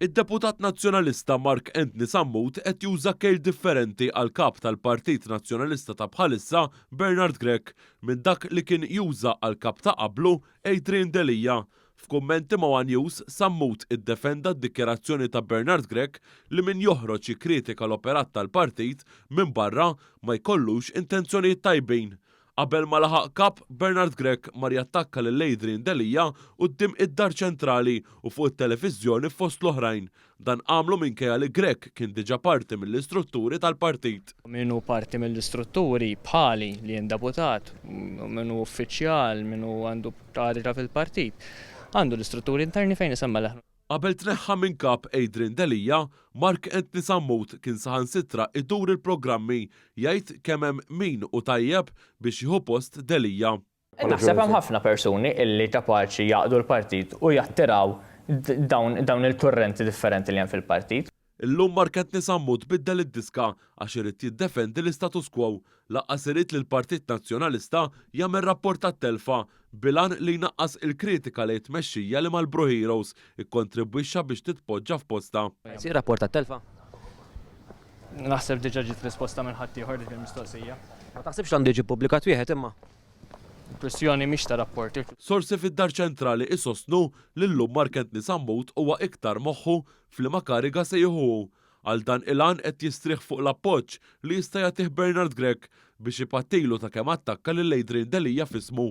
Id-deputat Nazzjonalista Mark Anthony Sammut qed juża kejl differenti għall-Kap tal-Partit Nazzjonalista ta' bħalissa Bernard Grech minn dak li kien juża għall-Kap ta' qablu Adrian Delia. F'kummenti ma' one News, Sammut iddefenda d-dikjarazzjoni ta' Bernard Grech li min joħroġ jikkritika l-operat tal-partit minn barra ma jkollux intenzjonijiet tajbin. Qabel ma laħaq Kap, Bernard Grech mar jattakka lil Adrian Delia quddiem id-Dar Ċentrali u fuq it-televiżjoni fost l-oħrajn. Dan għamlu minkejja li Grech kien diġà parti mill-istrutturi tal-partit. Min hu parti mill-istrutturi, bħali, li jien deputat, min hu uffiċjal, min hu għandu kariga fil-partit, għandu l-istrutturi interni fejn isemma' leħnu. Qabel tneħħa minn Kap Adrian Delia, Mark Anthony Sammut kien saħansitra idur il-programmi jgħid kemm hemm min hu tajjeb biex jieħu post Delia. Naħseb hemm ħafna persuni illi kapaċi jgħaqqdu l-partit u jattiraw dawn dawn il-kurrenti differenti li hemm fil-partit. Illum Mark Anthony Sammut biddel id-diska għax irid jiddefendi l-istatus quo. Lanqas irid li l-Partit Nazzjonalista jagħmel rapport tat-telfa bil-għan li jnaqqas il-kritika lejn tmexxija li Marlboro Heroes ikkontribwixxa biex titpoġġa f'postha. Jsir rapport tat-telfa? Naħseb diġà ġiet risposta minn ħaddieħor dik il-mistoqsija. Ma taħsibx li għandu jiġi ppubblikat wieħed imma? Il-kwistjoni mhix ta' rapporti. Sorsi fid-Dar Ċentrali isostnu li llum Mark Anthony Sammut huwa iktar moħħu f'liema kariga se jieħu hu. Għal dan il-għan qed jistrieħ fuq l-appoġġ li jista' jagħtih Bernard Grech biex ipattilu ta' kemm attakka lil Adrian Delia f'ismu.